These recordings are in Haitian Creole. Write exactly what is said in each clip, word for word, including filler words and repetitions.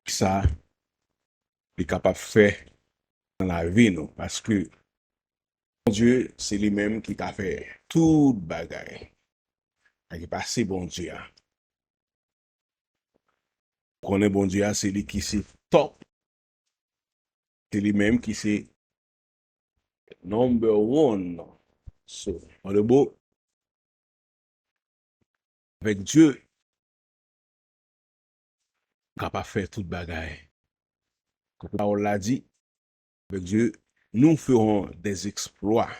Sa li kapab fè nan lavi nou, paske Bondye, se li menm ki ka fè tout bagay. Sa ki pase Bondye a. Konnen Bondye a, se li ki se top. Se li menm ki se number one. So, on the boat. Avèk Dye, nou kapab fè tout bagay. Kot pawòl la di, avèk Dye, nous ferons des exploits.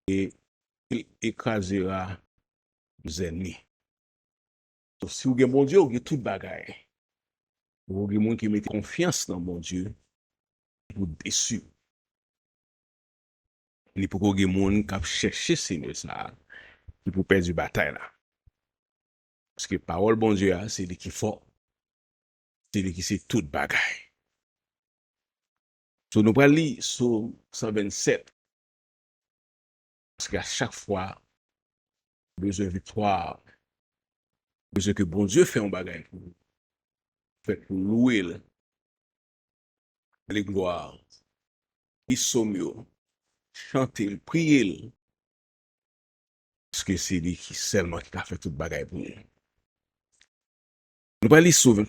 Et il écrasera nos ennemis. So, si w gen Bondye, w gen tout bagay. Ou gen moun ki mete konfyans nan Bondye, pou desi. Li poko gen moun k ap chèche Senyè sa a, ki pou pèdi batay la. Paske pawòl Bondye a, se li ki fò, se li ki se tout bagay. So, nou pral li Sòm san vennsèt. Paske a chak fwa, ou bezwen viktwa, ou bezwen ke Bondye fè yon bagay pou ou. Fèt pou louwe l. Li glwa. Li sòm yo. Chante l, priye l. Paske se li ki sèlman ki ka fè tout bagay pou nou. Nou pral li Sòm,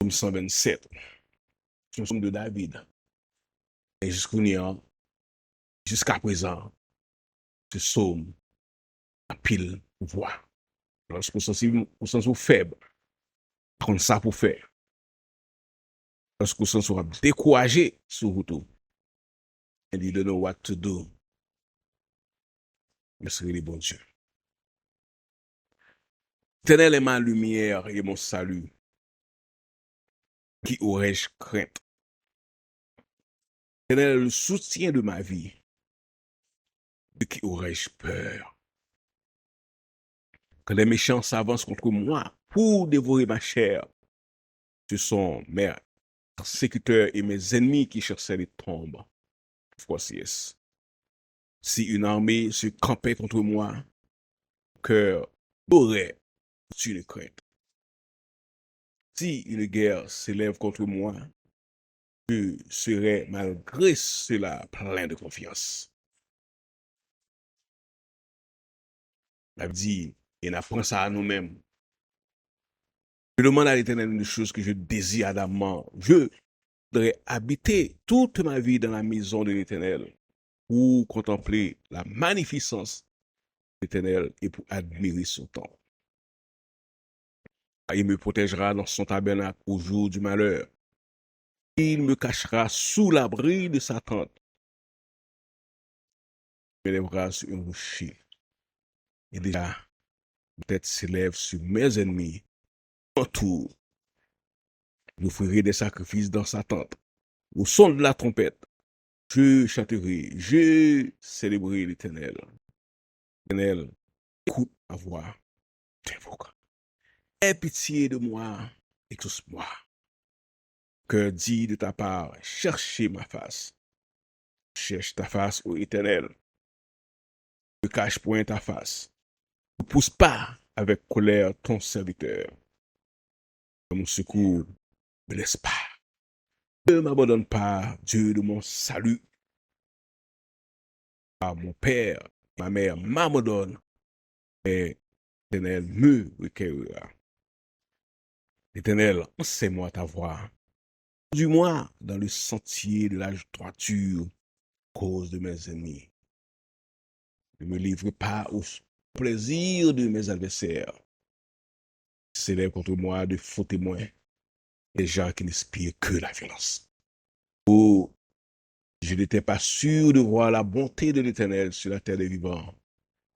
Sòm san vennsèt. Se yon sòm de David. E jiskounye a, jiskaprezan, se sòm anpil pouvwa. Lòske w santi, ou santi w fèb, pa konn sa pou fè. Lòske w santi w ap dekouraje sou wout ou, and you don't know what to do, just rele Bondye. L'Éternel est ma lumière et mon salut. Qui aurais-je crainte? L'Éternel est le soutien de ma vie. De qui aurais-je peur? Quand les méchants s'avancent contre moi pour dévorer ma chair, ce sont mes persécuteurs et mes ennemis qui cherchent les tombes. Of course, yes. Si une armée se campait contre moi, mon cœur n'aurait aucune crainte. Si une guerre s'élève contre moi, je serai malgré cela plein de confiance. L ap di, e n ap pran sa a nou menm. Je demande à l'Éternel une chose que je désire ardemment. Je voudrais habiter toute ma vie dans la maison de l'Éternel, pour contempler la magnificence de l'Éternel et pour admirer son temple. Il me protégera dans son tabernacle au jour du malheur. Il me cachera sous l'abri de sa tente. Me lèvra sou yon woche. E deja, ma tête s'élève sur mes ennemis. Mon tour. J'offrirai des sacrifices dans sa tente. Au son de la trompette, je chanterai, je célébrerai l'Éternel. Éternel, écoute ma voix, t'invoque. Aie pitié de moi, exauce-moi. Cœur dit de ta part, cherchez ma face. Cherche ta face, ô Éternel. Ne cache point ta face. Ne pousse pas avec colère ton serviteur. À mon secours, ne me laisse pas. Ne m'abandonne pas, Dieu de mon salut. Car mon père, ma mère m'abandonnent, mais l'Éternel me recueillera. L'Éternel, enseigne-moi ta voie. Conduis-moi dans le sentier de la droiture à cause de mes ennemis. Ne me livre pas au plaisir de mes adversaires. S'élève contre moi de faux témoins, des gens qui n'inspirent que la violence. Oh, je n'étais pas sûr de voir la bonté de l'Éternel sur la terre des vivants.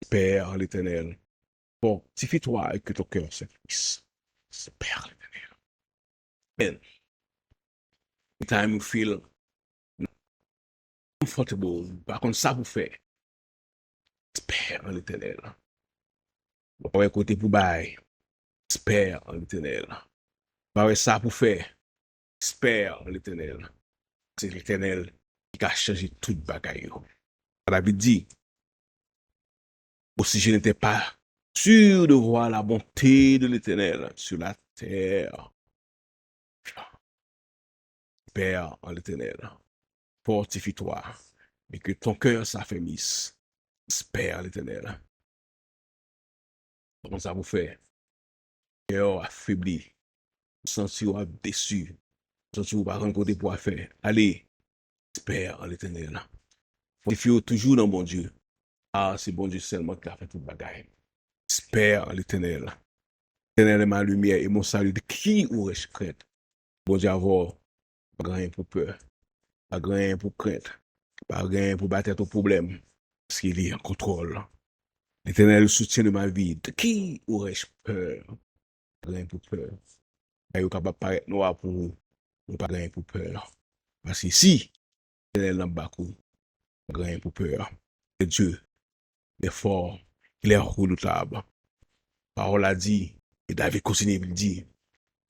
Espère en l'Éternel. Fortifie-toi et que ton cœur s'affermisse. Espère en l'Éternel. Amen. Anytime you feel comfortable, ou pa konn sa pou fè, espère en l'Éternel. Ou pa wè kote pou bay, espère en l'Éternel. Ou pa wè sa pou fè, espère en l'Éternel. Se Letènèl ki ka chanje tout bagay yo. David di, aussi je n'étais pas sûr de voir la bonté de l'Éternel sur la terre. Espère en l'Éternel. Fortifie-toi, et que ton cœur s'affermisse. Espère en l'Éternel. Kòman sa pou fè? Kè w afebli. Ou santi w ap desi. Ou santi w pa konn kote pou w fè. Ale, espère en l'Éternel. Fòtifye w toujou nan Bondye. A, se Bondye sèlman ki ka fè tout bagay. Espère en l'Éternel. L'Éternel est ma lumière et mon salut. De qui aurais-je crainte? Bondye avè w, pa gen anyen pou pè. Pa gen anyen pou krent. Pa gen anyen pou ba tèt ou pwoblèm. Paske li an kontwòl. L'Éternel est le soutien de ma vie. De qui aurais-je peur? Pa gen anyen pou pè. Bagay yo kapab parèt nwa pou ou, ou pa gen anyen pou pè. Paske si Letènèl nan bak ou, pa gen anyen pou pè. Le Dieu est fort, il est redoutable. Pawòl la di, e David kontinye pou l di,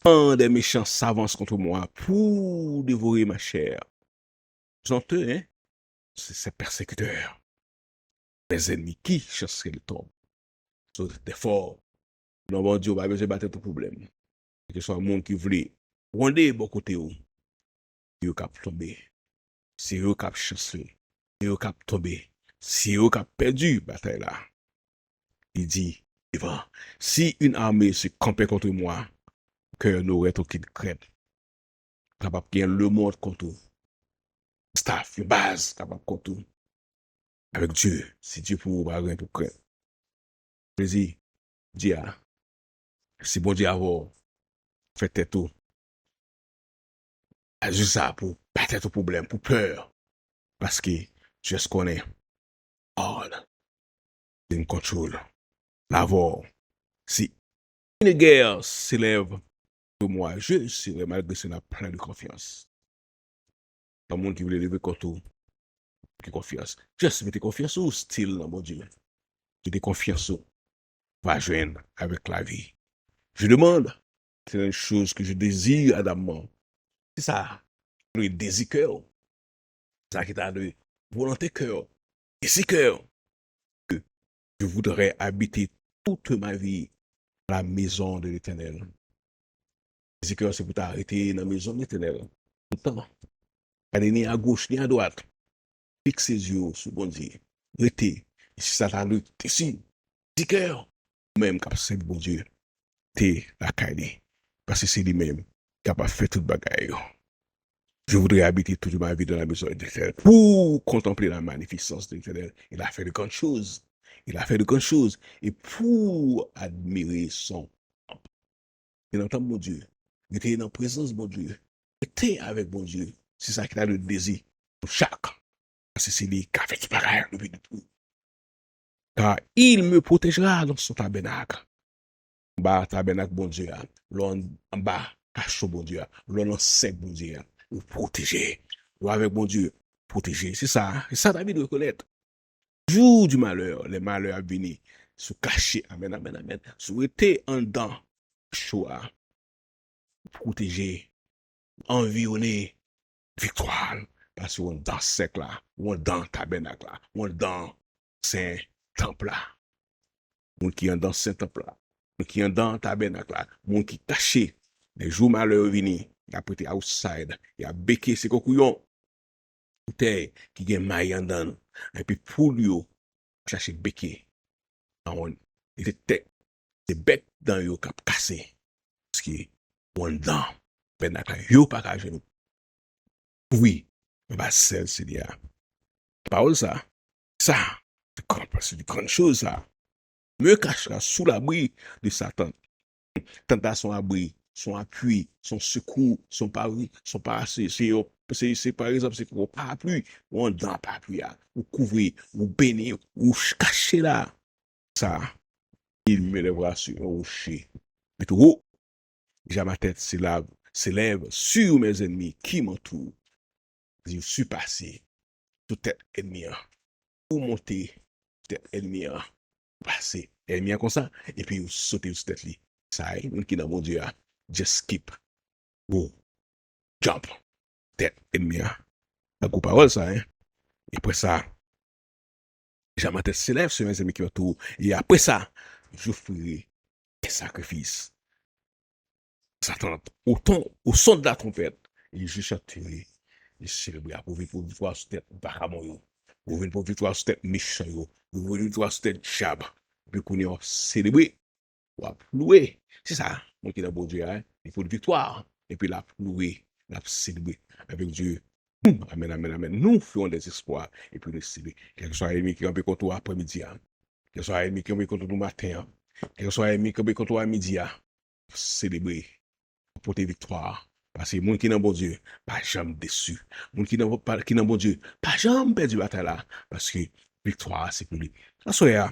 quand des méchants s'avancent contre moi pour dévorer ma chair. Ils sont eux, hein? C'est ces persécuteurs, mes ennemis, qui chancelle tombe. So, tèfò, non, Bondye, ou pa bezwen ba tèt ou pwoblèm. Kèlkeswa moun ki vle wonde bò kote w, se yo k ap tonbe. Se yo k ap chansle. Se yo k ap tonbe. Se yo k ap pèdi batay la. Li di, devan, si une armée se campait contre moi, que n'aurait aucune crainte. Kapab gen lemonn kont ou. Staff, yon baz kapab kont ou. Avèk Dye, si Dye pou ou, pa gen pou krent. Jezi di a, si Bondye avè w, fè tèt ou, a jis sa pou pa tèt ou pwoblèm, pou pè. Paske Dye konnen all in control. L avè w. Si une guerre s'élève contre moi, je serai malgré cela plein de confiance. Yon moun ki vle leve kont ou, ki konfyans. Just mete konfyans ou still nan Bondye. Mete konfyans ou. Va jwenn avèk lavi. Je demande, c'est une chose que je désire ardemment. Se sa, le dezi kè w. Sa ki ta dwe volonte kè w. Dezi kè w. Que je voudrais habiter toute ma vie à la maison de l'Éternel. Dezi kè w se pou ta rete nan mezon Letènèl toutan. Gade ni agoch ni adwat. Fikse zye w sou Bondye. Rete. E si sa ta dwe desi, dezi kè w, ou menm k ap sèvi Bondye, te lakay li. Paske se li menm ki kapab fè tout bagay yo. Je voudrais habiter toute ma vie dans la maison de l'Éternel pour contempler la magnificence de l'Éternel. Il a fait de grandes choses. Il a fait de grandes choses. Et pour admirer son temple. Rete nan tanp Bondye. Rete nan prezans Bondye. Rete avèk Bondye. Se sa ki ta dwe dezi nou chak. Paske se li k ap fè tout bagay, nou vin tou. Car il me protégera dans son tabernacle. Anba tabènak Bondye a, lè w anba kacho Bondye a, lè w nan sèk Bondye a, ou pwoteje. Ou avèk Bondye, pwoteje. Se sa, se sa David rekonèt. Jour du malheur, lè malè ap vini, si w kache, amèn, amèn, amèn. Si w rete anndan kacho a, pwoteje, anviwone viktwa, paske w anndan sèk la, w anndan tabènak la, w anndan sen tanp la. Moun ki anndan sen tanp la, moun ki anndan tabènak la, moun ki kache, lè jou malè yo vini, y ap rete outside, y ap beke se koukouyon. Koutèy ki gen may anndan l, epi poul yo chache beke. An, li te tèt, se bèk dan yo k ap kase. Paske w anndan tabènak la, yo pa ka jwenn ou. Wi, anba sèl Senyè a. Pawòl sa, sa, se gran, se de grann choz sa. Me cachera sous l'abri de sa tente. Tant la se yon abri, se yon apui, se yon sekou, se yon pari, se yon pa, se, se yon, se, se, pa egzanp, se yon parapli, ou anndan parapli a, ou kouvri, ou beni, ou ch-, kache la. Ça, il m'élèvera sur un rocher. Met ou wo. Déjà ma tête s'élève, s'élève sur mes ennemis qui m'entourent. Di ou sipase sou tèt ènmi an. Ou monte sou tèt ènmi an. Pase ènmi an konsa, epi ou sote sou tèt li. Sa, e, moun ki nan Bondye a, just skip. Go. Jump. Tèt ènmi an. Sa gwo pawòl sa, hein. E apre sa, déjà ma tête s'élève sur mes ennemis qui m'entourent. Et après ça, j'offrirai des sacrifices. Sa tante, au ton, au son de la trompette, li jis chante, li selebre. Apre w vin pran viktwa sou tèt vakabon yo. Ou vin pran viktwa sou tèt mechan yo. Ou vin pran viktwa sou tèt dyab. Epi kounye a w ap selebre. W ap lwe. Se sa, moun ki nan Bondye a, li pran viktwa. Epi l ap lwe, l ap selebre avèk Dye. Amèn, amèn, amèn. Nou fè yon dèzespwa, epi nou selebre. Kèlkeswa ènmi ki kanpe kont ou aprèmidi a, kèlkeswa ènmi ki kanpe kont ou maten an, kèlkeswa ènmi ki kanpe kont ou a midi a, selebre, pote viktwa. Paske moun ki nan Bondye pa janm desi. Moun ki nan, pa- ki nan Bondye pa janm pèdi batay la. Paske viktwa a se pou li. Aswè a,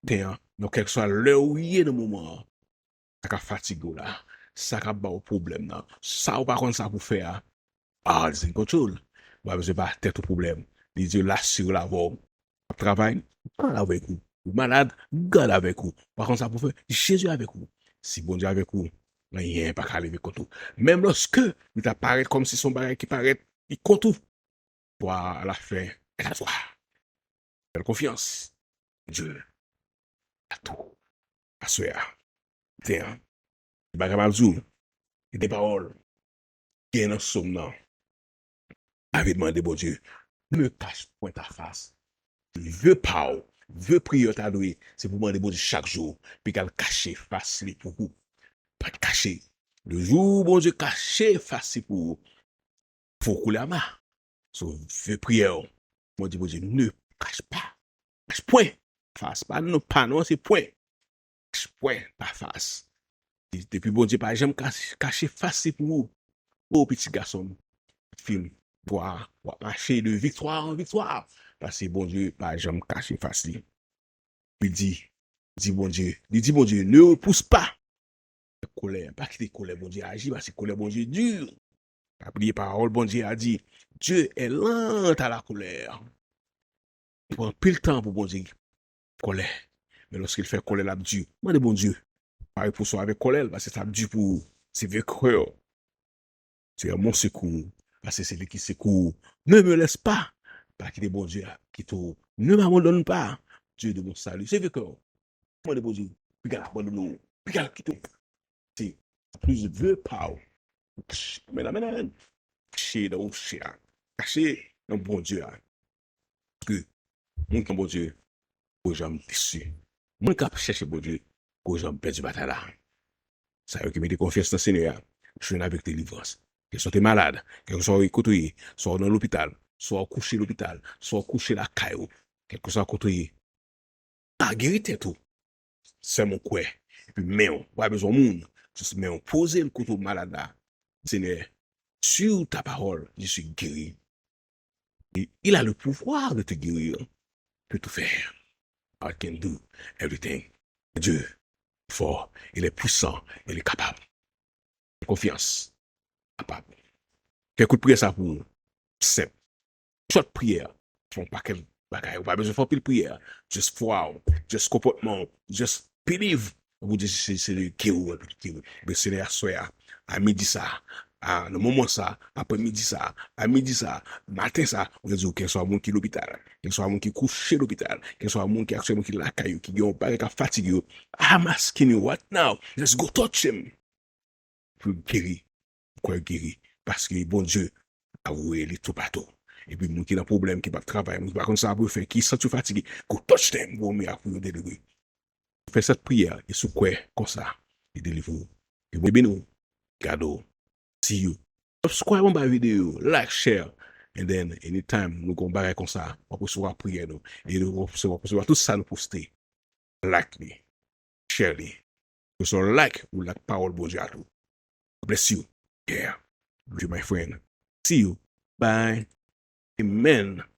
ten an, nan kèlkeswa lè ou ye nan moman an, sa k ap fatige w la, sa k ap ba w pwoblèm nan, sa ou pa konn sa pou fè a, God is in control. Ou pa bezwen ba tèt ou pwoblèm. Li di l asire l avè w. W ap travay, God avèk ou. Ou malad, God avèk ou. Ou pa konn sa pou fè, Jezi avèk ou. Si Bondye avèk ou, anyen pa ka leve kont ou. Menm lòske li ta parèt kòmsi se yon bagay ki parèt, li kont ou. Toi, à la fin, est à toi. Fè l konfyans. Dye a tou. Aswè a, maten an, se bagay m ap di w, se de pawòl gen nan sòm nan. David mande Bondye, ne me cache point ta face. Vye pa w, vye priyè w ta dwe, se pou w mande Bondye chak jou, piga l kache fas li pou ou. Pa t kache. Le jou Bondye kache fas li pou ou, fò w koule ama. So, vye priyè w, mwen di Bondye, ne cache pas. Cache point. Fas pa non, pa non, se pwen. Cache point ta face. Depi Bondye pa janm kache, kache fas li pou ou. O pitit gason m, pitit fi m, w ap mache de viktwa an viktwa. Paske Bondye pa janm kache fas li. Li di, di Bondye, li di Bondye, ne repousse pas la colère. Pa kite kòlè Bondye aji, paske kòlè Bondye di. Pa bliye pawòl Bondye a di, Dieu est lent à la colère. Li pran anpil tan pou Bondye kòlè. Men lòske l fè kòlè, l ap di, mande Bondye pa repousse w avèk kòlè l, paske sa ap di pou ou. Se vekè w. Tu es mon secours, paske se li ki sekou ou. Ne me laisse pas. Pa kite Bondye a kite w. Ne m'abandonne pas, Dieu de mon salut. Se vekè w. Mande Bondye, piga l abandone w, piga l kite w. Se plis vye pa w. Amèn, amèn, amèn. Kache nan woche a. Kache nan Bondye a. Paske moun ki nan Bondye, ko janm desi. Moun k ap chèche Bondye, ko janm pèdi batay la. Sa yo ki mete konfyans nan Senyè a, jwenn avèk delivrans. Kèlkeswa w te malad, kèlkeswa w kote w ye, swa w nan lopital, swa w kouche lopital, swa w kouche lakay ou, kèlkeswa kote w ye, pa geri tèt ou. Sèlman w kwè. Epi men w, ou pa bezwen moun. Jis men w poze l kote w malad la. Senyè, sur ta parole, je suis guéri. Et il a le pouvoir de te guérir. Il peut tout faire. God can do everything. Dieu est fort, il est puissant, il est capable. Konfyans. Kapab. Fè kout priyè sa pou ou. Senp. Chòt priyè. Fè yon pakèt bagay. Ou pa bezwen fè anpil priyè. Just fwa w. Just konpòtman w. Just believe. Ou di se, se li ki ou, epi ki ou. Men Senyè, aswè a, a midi sa, a, nan moman sa, aprè midi sa, a midi sa, maten sa, ou di, kèlkeswa moun ki lopital, kèlkeswa moun ki kouche lopital, kèlkeswa moun ki aktyèlman ki lakay yo, ki gen yon bagay k ap fatige yo, I'm asking you right now, just go touch him. Pou geri, pou kwè geri. Paske Bondye a voye li toupatou. Epi moun ki nan pwoblèm, ki p ap travay, moun ki pa konn sa pou yo fè, ki santi yo fatige, go touch them, voye mirak pou yo delivre. Fè sèt priyè, e si w kwè konsa, li delivre w. Ke Bondye beni w, gade w. See you. Subscribe anba videyo, like, share, and then anytime nou gon bagay konsa, w ap resevwa priyè nou. E nou w ap resevwa, w ap resevwa tout sa nou poste. Like li, share li. Ou se like, ou like pawòl Bondye a tou. Bless you. Yeah. Love you, my friend. See you. Bye. Amen.